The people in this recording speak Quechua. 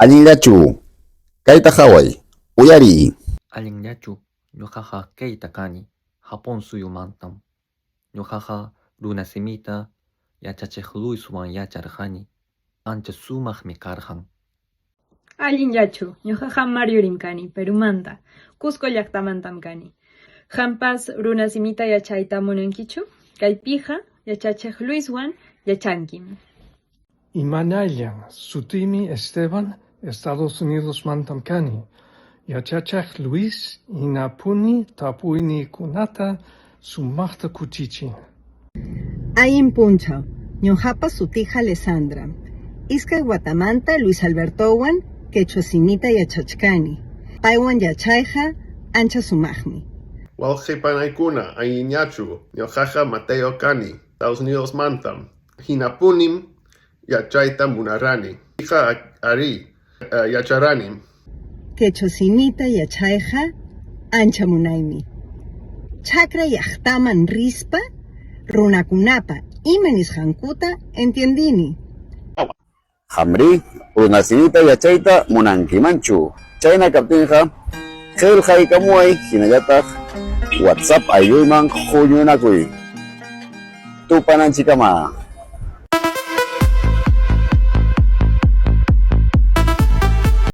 Allinllachu? Kayta qhaway, uyariy. Allinllachu? Ñuqaqa Keita kani, Japón suyumantam. Ñuqaqa runasimita yachachiq Luiswan yacharqani. Ancha sumaqmi karqan. Allinllachu? Ñuqaqa Maryorim kani, Perumanta. Cusco llaqtamantam kani. Qampas runasimita yachayta munankichu? Kaypiqa yachachiq Luiswan yachankim. Imaynallan, sutiymi Esteban, Estados Unidosmantam kani. Yachachiq Luis hinapuni tapuyniykunata sumaqta kutichin. Allin punchaw, ñuqapa sutiyqa Alessandram. Iskay watamanta Luis Albertowan quechua simita yachachkani. Paywan yachayqa ancha sumaqmi. Wawqi panaykuna, allinllachu? Ñuqaqa Mateo kani, Estados Unidosmantam. Hinapunim yachayta munarani. Iqa arí, yacharanim. Quechua simita yachayqa ancha munaymi. Chakra llaqtaman rispa runakunapa ima nisqankuta entiendini. Qamrí, runasimita yachayta munankimanchu? Chayna kaptinqa, qillqaykamuway hinallataq WhatsApp aylluyman huñunakuy. Tupananchikkama.